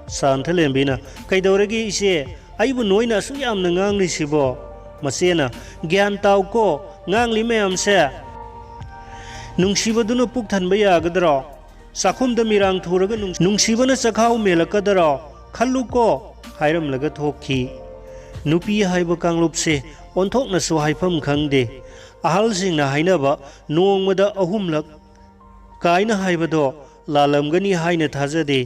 ꯁꯥꯟꯊꯂꯦꯝꯕꯤꯅ, "ꯀꯩꯗꯧꯔꯒꯦ ꯏꯆꯦ? ꯑꯩꯕꯨ ꯅꯣꯏꯅ ꯑꯁꯨꯛ ꯌꯥꯝꯅ ꯉꯥꯡꯂꯤꯁꯤꯕꯣ?" ꯃꯆꯦꯅ, "ꯒ꯭ꯌꯥꯟ ꯇꯥꯎꯀꯣ, ꯉꯥꯡꯂꯤ ꯃꯌꯥꯝꯁꯦ꯫ ꯅꯨꯡꯁꯤꯕꯗꯨꯅ ꯄꯨꯛ ꯊꯟꯕ ꯌꯥꯒꯗ꯭ꯔꯣ? ꯆꯥꯛꯈꯨꯝꯗ ꯃꯤꯔꯥꯡ ꯊꯨꯔꯒ ꯅꯨꯡ-, ꯅꯨꯡꯁꯤꯕꯅ ꯆꯈꯥꯎ ꯃꯦꯜꯂꯛꯀꯗ꯭ꯔꯣ? ꯈꯜꯂꯨꯀꯣ," ꯍꯥꯏꯔꯝꯂꯒ ꯊꯣꯛꯈꯤ꯫ ꯅꯨꯄꯤ ꯍꯥꯏꯕ ꯀꯥꯡꯂꯨꯞꯁꯦ ꯑꯣꯟꯊꯣꯛꯅꯁꯨ ꯍꯥꯏꯐꯝ ꯈꯪꯗꯦ꯫ ꯑꯍꯜꯁꯤꯡꯅ ꯍꯥꯏꯅꯕ ꯅꯣꯡꯃꯗ ꯑꯍꯨꯝꯂꯛ ꯀꯥꯏꯅ ꯍꯥꯏꯕꯗꯣ ꯂꯥꯜꯂꯝꯒꯅꯤ ꯍꯥꯏꯅ ꯊꯥꯖꯗꯦ꯫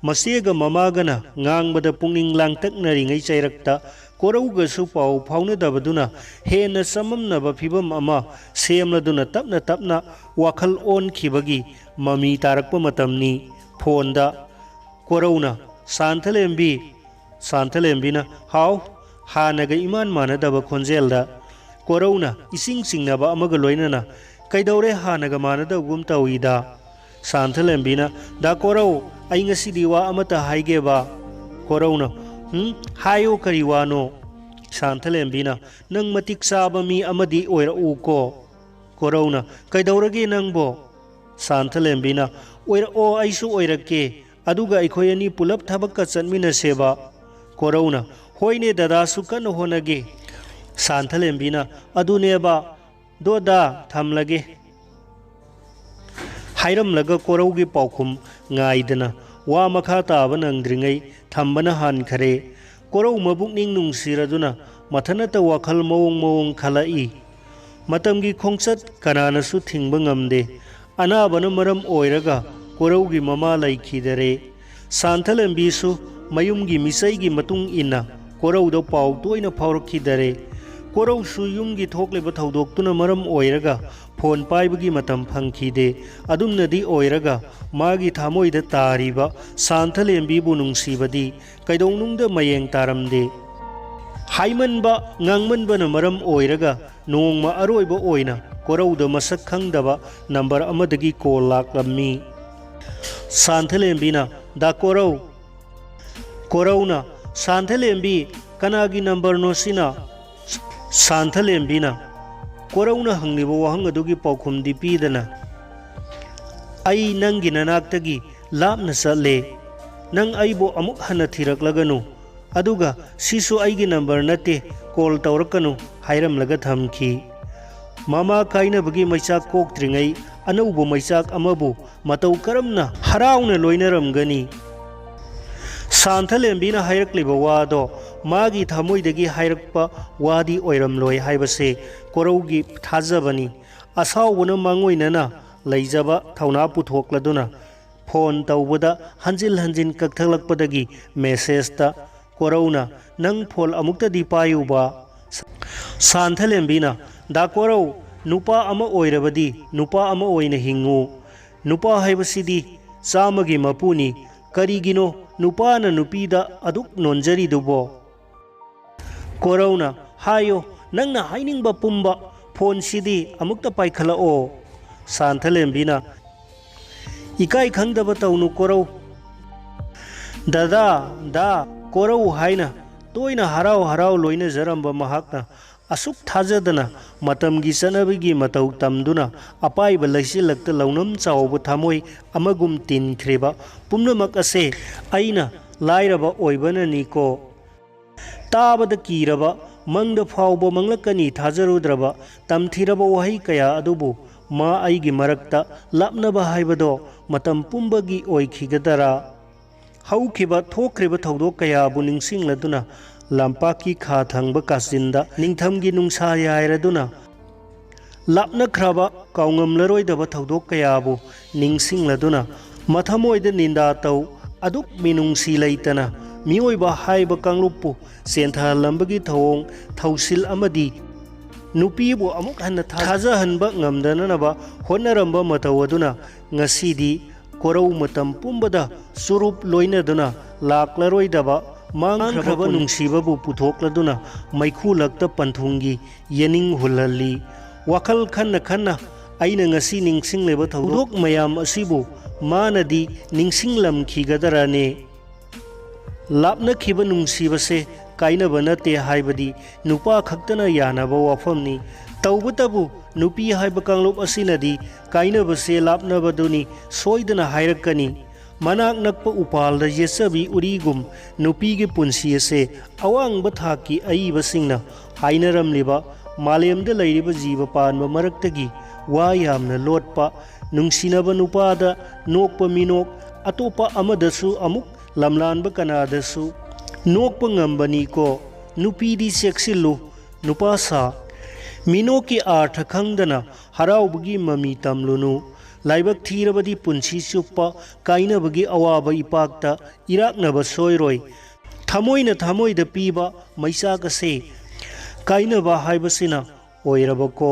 ꯃꯆꯦꯒ ꯃꯃꯥꯒꯅ ꯉꯥꯡꯕꯗ ꯄꯨꯛꯅꯤꯡ ꯂꯥꯡꯇꯛꯅꯔꯤꯉꯩ ꯆꯩꯔꯛꯇ ꯀꯣꯔꯧꯒꯁꯨ ꯄꯥꯎ ꯐꯥꯎꯅꯗꯕꯗꯨꯅ ꯍꯦꯟꯅ ꯆꯃꯝꯅꯕ ꯐꯤꯚꯝ ꯑꯃ ꯁꯦꯝꯂꯗꯨꯅ ꯇꯞꯅ ꯇꯞꯅ ꯋꯥꯈꯜ ꯑꯣꯟꯈꯤꯕꯒꯤ ꯃꯃꯤ ꯇꯥꯔꯛꯄ ꯃꯇꯝꯅꯤ꯫ ꯐꯣꯟꯗ ꯀꯣꯔꯧꯅ, "ꯁꯥꯟꯊꯂꯦꯝꯕꯤ"꯫ ꯁꯥꯟꯊꯂꯦꯝꯕꯤꯅ, "ꯍꯥꯎ?" ꯍꯥꯟꯅꯒ ꯏꯃꯥꯟ ꯃꯥꯟꯅꯗꯕ ꯈꯣꯟꯖꯦꯜꯗ꯫ ꯀꯣꯔꯧꯅ ꯏꯁꯤꯡ ꯆꯤꯡꯅꯕ ꯑꯃꯒ ꯂꯣꯏꯅꯅ, "ꯀꯩꯗꯧꯔꯦ, ꯍꯥꯟꯅꯒ ꯃꯥꯟꯅꯗꯕꯒꯨꯝ ꯇꯧꯏꯗ?" ꯁꯥꯟꯊꯂꯦꯝꯕꯤꯅ, "ꯗꯥ ꯀꯣꯔꯧ, ꯑꯩ ꯉꯁꯤꯗꯤ ꯋꯥ ꯑꯃꯇ ꯍꯥꯏꯒꯦꯕ"꯫ ꯀꯣꯔꯧꯅ, "ꯍꯨꯝ, ꯍꯥꯏꯌꯣ, ꯀꯔꯤ ꯋꯥꯅꯣ?" ꯁꯥꯟꯊꯂꯦꯝꯕꯤꯅ, "ꯅꯪ ꯃꯇꯤꯛ ꯆꯥꯕ ꯃꯤ ꯑꯃꯗꯤ ꯑꯣꯏꯔꯛꯎꯀꯣ"꯫ ꯀꯣꯔꯧꯅ, "ꯀꯩꯗꯧꯔꯒꯦ ꯅꯪꯕꯣ?" ꯁꯥꯟꯊꯂꯦꯝꯕꯤꯅ, "ꯑꯣꯏꯔꯛꯑꯣ, ꯑꯩꯁꯨ ꯑꯣꯏꯔꯛꯀꯦ, ꯑꯗꯨꯒ ꯑꯩꯈꯣꯏ ꯑꯅꯤ ꯄꯨꯂꯞ ꯊꯕꯛꯀ ꯆꯠꯃꯤꯟꯅꯁꯦꯕ"꯫ ꯀꯣꯔꯧꯅ, "ꯍꯣꯏꯅꯦ, ꯗꯗꯥꯁꯨ ꯀꯟꯅ ꯍꯣꯠꯅꯒꯦ"꯫ ꯁꯥꯟꯊꯂꯦꯝꯕꯤꯅ, "ꯑꯗꯨꯅꯦꯕ, ꯗꯣꯗꯥ, ꯊꯝꯂꯒꯦ" ꯍꯥꯏꯔꯝꯂꯒ ꯀꯣꯔꯧꯒꯤ ꯄꯥꯎꯈꯨꯝ ꯉꯥꯏꯗꯅ ꯋꯥ ꯃꯈꯥ ꯇꯥꯕ ꯅꯪꯗ꯭ꯔꯤꯉꯩ ꯊꯝꯕꯅ ꯍꯥꯟꯈꯔꯦ꯫ ꯀꯣꯔꯧ ꯃꯕꯨꯛꯅꯤꯡ ꯅꯨꯡꯁꯤꯔꯗꯨꯅ ꯃꯊꯟꯇ ꯋꯥꯈꯜ ꯃꯑꯣꯡ ꯃꯑꯣꯡ ꯈꯜꯂꯛꯏ꯫ ꯃꯇꯝꯒꯤ ꯈꯣꯡꯆꯠ ꯀꯅꯥꯅꯁꯨ ꯊꯤꯡꯕ ꯉꯝꯗꯦ꯫ ꯑꯅꯥꯕꯅ ꯃꯔꯝ ꯑꯣꯏꯔꯒ ꯀꯣꯔꯧꯒꯤ ꯃꯃꯥ ꯂꯩꯈꯤꯗꯔꯦ꯫ ꯁꯥꯟꯊꯂꯦꯝꯕꯤꯁꯨ ꯃꯌꯨꯝꯒꯤ ꯃꯤꯆꯩꯒꯤ ꯃꯇꯨꯡ ꯏꯟꯅ ꯀꯣꯔꯧꯗ ꯄꯥꯎ ꯇꯣꯏꯅ ꯐꯥꯎꯔꯛꯈꯤꯗꯔꯦ꯫ ꯀꯣꯔꯧꯁꯨ ꯌꯨꯝꯒꯤ ꯊꯣꯛꯂꯤꯕ ꯊꯧꯗꯣꯛꯇꯨꯅ ꯃꯔꯝ ꯑꯣꯏꯔꯒ ꯐꯣꯟ ꯄꯥꯏꯕꯒꯤ ꯃꯇꯝ ꯐꯪꯈꯤꯗꯦ꯫ ꯑꯗꯨꯝꯅꯗꯤ ꯑꯣꯏꯔꯒ ꯃꯥꯒꯤ ꯊꯃꯣꯏꯗ ꯇꯥꯔꯤꯕ ꯁꯥꯟꯊꯂꯦꯝꯕꯤꯕꯨ ꯅꯨꯡꯁꯤꯕꯗꯤ ꯀꯩꯗꯧꯅꯨꯡꯗ ꯃꯌꯦꯡ ꯇꯥꯔꯝꯗꯦ꯫ ꯍꯥꯏꯃꯟꯕ, ꯉꯥꯡꯃꯟꯕꯅ ꯃꯔꯝ ꯑꯣꯏꯔꯒ ꯅꯣꯡꯃ ꯑꯔꯣꯏꯕ ꯑꯣꯏꯅ ꯀꯣꯔꯧꯗ ꯃꯁꯛ ꯈꯪꯗꯕ ꯅꯝꯕꯔ ꯑꯃꯗꯒꯤ ꯀꯣꯜ ꯂꯥꯛꯂꯝꯃꯤ꯫ ꯁꯥꯟꯊꯂꯦꯝꯕꯤꯅ, "ꯗꯥ ꯀꯣꯔꯧ"꯫ ꯀꯣꯔꯧꯅ, "ꯁꯥꯟꯊꯂꯦꯝꯕꯤ, ꯀꯅꯥꯒꯤ ꯅꯝꯕꯔꯅꯣ ꯁꯤꯅ?" ꯁꯥꯟꯊꯂꯦꯝꯕꯤꯅ ꯀꯣꯔꯧꯅ ꯍꯪꯂꯤꯕ ꯋꯥꯍꯪ ꯑꯗꯨꯒꯤ ꯄꯥꯎꯈꯨꯝꯗꯤ ꯄꯤꯗꯅ, "ꯑꯩ ꯅꯪꯒꯤ ꯅꯅꯥꯛꯇꯒꯤ ꯂꯥꯞꯅ ꯆꯠꯂꯦ꯫ ꯅꯪ ꯑꯩꯕꯨ ꯑꯃꯨꯛ ꯍꯟꯅ ꯊꯤꯔꯛꯂꯒꯅꯨ꯫ ꯑꯗꯨꯒ ꯁꯤꯁꯨ ꯑꯩꯒꯤ ꯅꯝꯕꯔ ꯅꯠꯇꯦ, ꯀꯣꯜ ꯇꯧꯔꯛꯀꯅꯨ" ꯍꯥꯏꯔꯝꯂꯒ ꯊꯝꯈꯤ꯫ ꯃꯃꯥ ꯀꯥꯏꯅꯕꯒꯤ ꯃꯩꯆꯥꯛ ꯀꯣꯛꯇ꯭ꯔꯤꯉꯩ ꯑꯅꯧꯕ ꯃꯩꯆꯥꯛ ꯑꯃꯕꯨ ꯃꯇꯧ ꯀꯔꯝꯅ ꯍꯔꯥꯎꯅ ꯂꯣꯏꯅꯔꯝꯒꯅꯤ? ꯁꯥꯟꯊꯂꯦꯝꯕꯤꯅ ꯍꯥꯏꯔꯛꯂꯤꯕ ꯋꯥꯗꯣ ꯃꯥꯒꯤ ꯊꯃꯣꯏꯗꯒꯤ ꯍꯥꯏꯔꯛꯄ ꯋꯥꯗꯤ ꯑꯣꯏꯔꯝꯂꯣꯏ ꯍꯥꯏꯕꯁꯦ ꯀꯣꯔꯧꯒꯤ ꯊꯥꯖꯕꯅꯤ꯫ ꯑꯁꯥꯎꯕꯅ ꯃꯥꯡꯑꯣꯏꯅꯅ ꯂꯩꯖꯕ ꯊꯧꯅꯥ ꯄꯨꯊꯣꯛꯂꯗꯨꯅ ꯐꯣꯟ ꯇꯧꯕꯗ ꯍꯟꯖꯤꯟ ꯍꯟꯖꯤꯟ ꯀꯛꯊꯠꯂꯛꯄꯗꯒꯤ ꯃꯦꯁꯦꯖꯇ ꯀꯣꯔꯧꯅ, "ꯅꯪ ꯐꯣꯟ ꯑꯃꯨꯛꯇꯗꯤ ꯄꯥꯏꯌꯨꯕ꯫" ꯁꯥꯟꯊꯂꯦꯝꯕꯤꯅ, "ꯗꯥ ꯀꯣꯔꯧ, ꯅꯨꯄꯥ ꯑꯃ ꯑꯣꯏꯔꯕꯗꯤ ꯅꯨꯄꯥ ꯑꯃ ꯑꯣꯏꯅ ꯍꯤꯡꯉꯨ꯫ ꯅꯨꯄꯥ ꯍꯥꯏꯕꯁꯤꯗꯤ ꯆꯥꯝꯃꯒꯤ ꯃꯄꯨꯅꯤ꯫ ꯀꯔꯤꯒꯤꯅꯣ ꯅꯨꯄꯥꯅ ꯅꯨꯄꯤꯗ ꯑꯗꯨꯛ ꯅꯣꯟꯖꯔꯤꯗꯨꯕꯣ?" ꯀꯣꯔꯧꯅ, "ꯍꯥꯏꯌꯣ, ꯅꯪꯅ ꯍꯥꯏꯅꯤꯡꯕ ꯄꯨꯝꯕ꯫ ꯐꯣꯟꯁꯤꯗꯤ ꯑꯃꯨꯛꯇ ꯄꯥꯏꯈꯠꯂꯛꯑꯣ꯫" ꯁꯥꯟꯊꯂꯦꯝꯕꯤꯅ, "ꯏꯀꯥꯏ ꯈꯪꯗꯕ ꯇꯧꯅꯨ ꯀꯣꯔꯧ꯫ ꯗꯗꯥ, ꯗꯥ ꯀꯣꯔꯧ" ꯍꯥꯏꯅ ꯇꯣꯏꯅ ꯍꯔꯥꯎ ꯍꯔꯥꯎ ꯂꯣꯏꯅꯖꯔꯝꯕ ꯃꯍꯥꯛꯅ ꯑꯁꯨꯛ ꯊꯥꯖꯗꯅ ꯃꯇꯝꯒꯤ ꯆꯠꯅꯕꯤꯒꯤ ꯃꯇꯧ ꯇꯝꯗꯨꯅ ꯑꯄꯥꯏꯕ ꯂꯩꯆꯤꯜꯂꯛꯇ ꯂꯧꯅꯝ ꯆꯥꯎꯕ ꯊꯃꯣꯏ ꯑꯃꯒꯨꯝ ꯇꯤꯟꯈ꯭ꯔꯤꯕ ꯄꯨꯝꯅꯃꯛ ꯑꯁꯦ ꯑꯩꯅ ꯂꯥꯏꯔꯕ ꯑꯣꯏꯕꯅꯅꯤꯀꯣ꯫ ꯇꯥꯕꯗ ꯀꯤꯔꯕ, ꯃꯪꯗ ꯐꯥꯎꯕ ꯃꯪꯂꯛꯀꯅꯤ ꯊꯥꯖꯔꯨꯗ꯭ꯔꯕ ꯇꯝꯊꯤꯔꯕ ꯋꯥꯍꯩ ꯀꯌꯥ ꯑꯗꯨꯕꯨ ꯃꯥ ꯑꯩꯒꯤ ꯃꯔꯛꯇ ꯂꯥꯞꯅꯕ ꯍꯥꯏꯕꯗꯣ ꯃꯇꯝ ꯄꯨꯝꯕꯒꯤ ꯑꯣꯏꯈꯤꯒꯗꯔꯥ? ꯍꯧꯈꯤꯕ ꯊꯣꯛꯈ꯭ꯔꯤꯕ ꯊꯧꯗꯣꯛ ꯀꯌꯥꯕꯨ ꯅꯤꯡꯁꯤꯡꯂꯗꯨꯅ, ꯂꯝꯄꯥꯛꯀꯤ ꯈꯥ ꯊꯪꯕ ꯀꯥꯆꯤꯟꯗ ꯅꯤꯡꯊꯝꯒꯤ ꯅꯨꯡꯁꯥ ꯌꯥꯏꯔꯗꯨꯅ, ꯂꯥꯞꯅꯈ꯭ꯔꯕ ꯀꯥꯎꯉꯝꯂꯔꯣꯏꯗꯕ ꯊꯧꯗꯣꯛ ꯀꯌꯥꯕꯨ ꯅꯤꯡꯁꯤꯡꯂꯗꯨꯅ, ꯃꯊꯃꯣꯏꯗ ꯅꯤꯟꯗꯥ ꯇꯧ ꯑꯗꯨꯛ ꯃꯤꯅꯨꯡꯁꯤ ꯂꯩꯇꯅ ꯃꯤꯑꯣꯏꯕ ꯍꯥꯏꯕ ꯀꯥꯡꯂꯨꯞꯄꯨ ꯆꯦꯟꯊꯍꯜꯂꯝꯕꯒꯤ ꯊꯧꯑꯣꯡ ꯊꯧꯁꯤꯜ ꯑꯃꯗꯤ ꯅꯨꯄꯤꯕꯨ ꯑꯃꯨꯛ ꯍꯟꯅ ꯊꯥꯖꯍꯟꯕ ꯉꯝꯗꯅꯅꯕ ꯍꯣꯠꯅꯔꯝꯕ ꯃꯇꯧ ꯑꯗꯨꯅ ꯉꯁꯤꯗꯤ ꯀꯣꯔꯧ ꯃꯇꯝ ꯄꯨꯝꯕꯗ ꯆꯨꯔꯨꯞ ꯂꯣꯏꯅꯗꯨꯅ ꯂꯥꯛꯂꯔꯣꯏꯗꯕ ꯃꯥꯡꯈ꯭ꯔꯕ ꯅꯨꯡꯁꯤꯕꯕꯨ ꯄꯨꯊꯣꯛꯂꯗꯨꯅ ꯃꯩꯈꯨ ꯂꯛꯇ ꯄꯟꯊꯨꯡꯒꯤ ꯌꯦꯅꯤꯡ ꯍꯨꯜꯍꯜꯂꯤ꯫ ꯋꯥꯈꯜ ꯈꯟꯅ ꯈꯟꯅ ꯑꯩꯅ ꯉꯁꯤ ꯅꯤꯡꯁꯤꯡꯂꯤꯕ ꯊꯧꯗꯣꯛ ꯃꯌꯥꯝ ꯑꯁꯤꯕꯨ ꯃꯥꯅꯗꯤ ꯅꯤꯡꯁꯤꯡꯂꯝꯈꯤꯒꯗꯔꯅꯦ? ꯂꯥꯞꯅꯈꯤꯕ ꯅꯨꯡꯁꯤꯕꯁꯦ ꯀꯥꯏꯅꯕ ꯅꯠꯇꯦ ꯍꯥꯏꯕꯗꯤ ꯅꯨꯄꯥ ꯈꯛꯇꯅ ꯌꯥꯅꯕ ꯋꯥꯐꯝꯅꯤ꯫ ꯇꯧꯕꯇꯕꯨ ꯅꯨꯄꯤ ꯍꯥꯏꯕ ꯀꯥꯡꯂꯨꯞ ꯑꯁꯤꯅꯗꯤ ꯀꯥꯏꯅꯕꯁꯦ ꯂꯥꯞꯅꯕꯗꯨꯅꯤ ꯁꯣꯏꯗꯅ ꯍꯥꯏꯔꯛꯀꯅꯤ꯫ ꯃꯅꯥꯛ ꯅꯛꯄ ꯎꯄꯥꯜꯗ ꯌꯦꯠꯆꯕꯤ ꯎꯔꯤꯒꯨꯝ ꯅꯨꯄꯤꯒꯤ ꯄꯨꯟꯁꯤ ꯑꯁꯦ ꯑꯋꯥꯡꯕ ꯊꯥꯛꯀꯤ ꯑꯏꯕꯁꯤꯡꯅ ꯍꯥꯏꯅꯔꯝꯂꯤꯕ ꯃꯥꯂꯦꯝꯗ ꯂꯩꯔꯤꯕ ꯖꯤꯕ ꯄꯥꯟꯕ ꯃꯔꯛꯇꯒꯤ ꯋꯥ ꯌꯥꯝꯅ ꯂꯣꯠꯄ, ꯅꯨꯡꯁꯤꯅꯕ ꯅꯨꯄꯥꯗ ꯅꯣꯛꯄ ꯃꯤꯅꯣꯛ ꯑꯇꯣꯞꯄ ꯑꯃꯗꯁꯨ ꯑꯃꯨꯛ ꯂꯝꯂꯥꯟꯕ ꯀꯅꯥꯗꯁꯨ ꯅꯣꯛꯄ ꯉꯝꯕꯅꯤꯀꯣ꯫ ꯅꯨꯄꯤꯗꯤ ꯆꯦꯛꯁꯤꯜꯂꯨ, ꯅꯨꯄꯥ ꯁꯥ꯫ ꯃꯤꯅꯣꯛꯀꯤ ꯑꯥꯔꯊ ꯈꯪꯗꯅ ꯍꯔꯥꯎꯕꯒꯤ ꯃꯃꯤ ꯇꯝꯂꯨꯅꯨ꯫ ꯂꯥꯏꯕꯛ ꯊꯤꯔꯕꯗꯤ ꯄꯨꯟꯁꯤ ꯆꯨꯞꯄ ꯀꯥꯏꯅꯕꯒꯤ ꯑꯋꯥꯕ ꯏꯄꯥꯛꯇ ꯏꯔꯥꯛꯅꯕ ꯁꯣꯏꯔꯣꯏ꯫ ꯊꯃꯣꯏꯅ ꯊꯃꯣꯏꯗ ꯄꯤꯕ ꯃꯩꯆꯥꯛ ꯑꯁꯤ ꯀꯥꯏꯅꯕ ꯍꯥꯏꯕꯁꯤꯅ ꯑꯣꯏꯔꯕꯀꯣ꯫